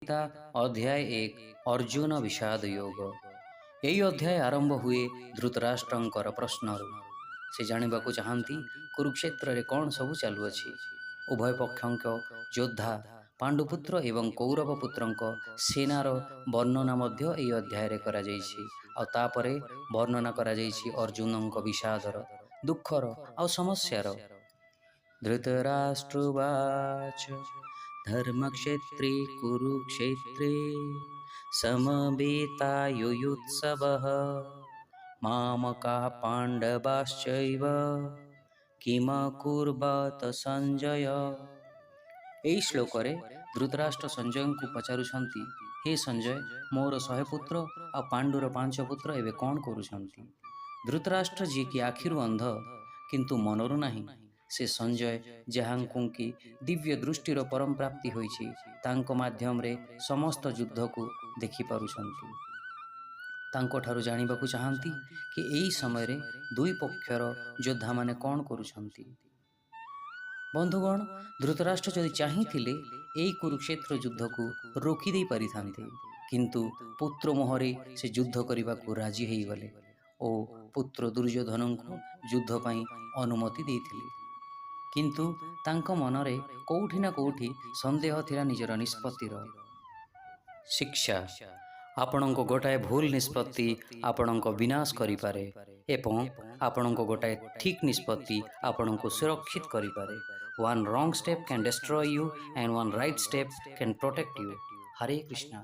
ଗୀତା, ଅଧ୍ୟାୟ 1, ଅର୍ଜୁନ ବିଷାଦ ଯୋଗ। ଏହି ଅଧ୍ୟାୟ ଆରମ୍ଭ ହୁଏ ଧୃତରାଷ୍ଟ୍ରଙ୍କର ପ୍ରଶ୍ନରୁ। ସେ ଜାଣିବାକୁ ଚାହାନ୍ତି, କୁରୁକ୍ଷେତ୍ରରେ କ'ଣ ସବୁ ଚାଲୁଅଛି। ଉଭୟ ପକ୍ଷଙ୍କ ଯୋଦ୍ଧା, ପାଣ୍ଡୁପୁତ୍ର ଏବଂ କୌରବ ପୁତ୍ରଙ୍କ ସେନାର ବର୍ଣ୍ଣନା ମଧ୍ୟ ଏହି ଅଧ୍ୟାୟରେ କରାଯାଇଛି। ଆଉ ତାପରେ ବର୍ଣ୍ଣନା କରାଯାଇଛି ଅର୍ଜୁନଙ୍କ ବିଷାଦର, ଦୁଃଖର ଆଉ ସମସ୍ୟାର। ଧୃତରାଷ୍ଟ୍ରୋବାଚ, ଧର୍ମକ୍ଷେତ୍ରେ କୁରୁକ୍ଷେତ୍ରେ ସମବେତାୟୁୟୁତ୍ସବः, ମାମକାः ପାଣ୍ଡବାଶ୍ଚୈବ କିମକୁର୍ବତ ସଞ୍ଜୟ। ଏହି ଶ୍ଲୋକରେ ଧୃତରାଷ୍ଟ୍ର ସଞ୍ଜୟଙ୍କୁ ପଚାରୁଛନ୍ତି, ହେ ସଞ୍ଜୟ, ମୋର 100 ପୁତ୍ର ଆଉ ପାଣ୍ଡୁର ପାଞ୍ଚ ପୁତ୍ର ଏବେ କ'ଣ କରୁଛନ୍ତି? ଧୃତରାଷ୍ଟ୍ର, ଯିଏକି ଆଖିରୁ ଅନ୍ଧ କିନ୍ତୁ ମନରୁ ନାହିଁ, ସେ ସଞ୍ଜୟ, ଯାହାଙ୍କୁ କି ଦିବ୍ୟ ଦୃଷ୍ଟିର ପରମ ପ୍ରାପ୍ତି ହୋଇଛି, ତାଙ୍କ ମାଧ୍ୟମରେ ସମସ୍ତ ଯୁଦ୍ଧକୁ ଦେଖିପାରୁଛନ୍ତି, ତାଙ୍କଠାରୁ ଜାଣିବାକୁ ଚାହାନ୍ତି କି ଏହି ସମୟରେ ଦୁଇ ପକ୍ଷର ଯୋଦ୍ଧାମାନେ କ'ଣ କରୁଛନ୍ତି। ବନ୍ଧୁଗଣ, ଧୃତରାଷ୍ଟ୍ର ଯଦି ଚାହିଁଥିଲେ ଏହି କୁରୁକ୍ଷେତ୍ର ଯୁଦ୍ଧକୁ ରୋକି ଦେଇ ପାରିଥାନ୍ତେ, କିନ୍ତୁ ପୁତ୍ର ମୋହରେ ସେ ଯୁଦ୍ଧ କରିବାକୁ ରାଜି ହୋଇଗଲେ ଓ ପୁତ୍ର ଦୁର୍ଯ୍ୟୋଧନଙ୍କୁ ଯୁଦ୍ଧ ପାଇଁ ଅନୁମତି ଦେଇଥିଲେ। କିନ୍ତୁ ତାଙ୍କ ମନରେ କୋଉଠି ନା କୋଉଠି ସନ୍ଦେହ ଥିଲା ନିଜର ନିଷ୍ପତ୍ତିର। ଶିକ୍ଷା: ଆପଣଙ୍କ ଗୋଟାଏ ଭୁଲ ନିଷ୍ପତ୍ତି ଆପଣଙ୍କ ବିନାଶ କରିପାରେ ଏବଂ ଆପଣଙ୍କ ଗୋଟାଏ ଠିକ୍ ନିଷ୍ପତ୍ତି ଆପଣଙ୍କୁ ସୁରକ୍ଷିତ କରିପାରେ। One wrong step can destroy you and one right step can protect you. Hare Krishna.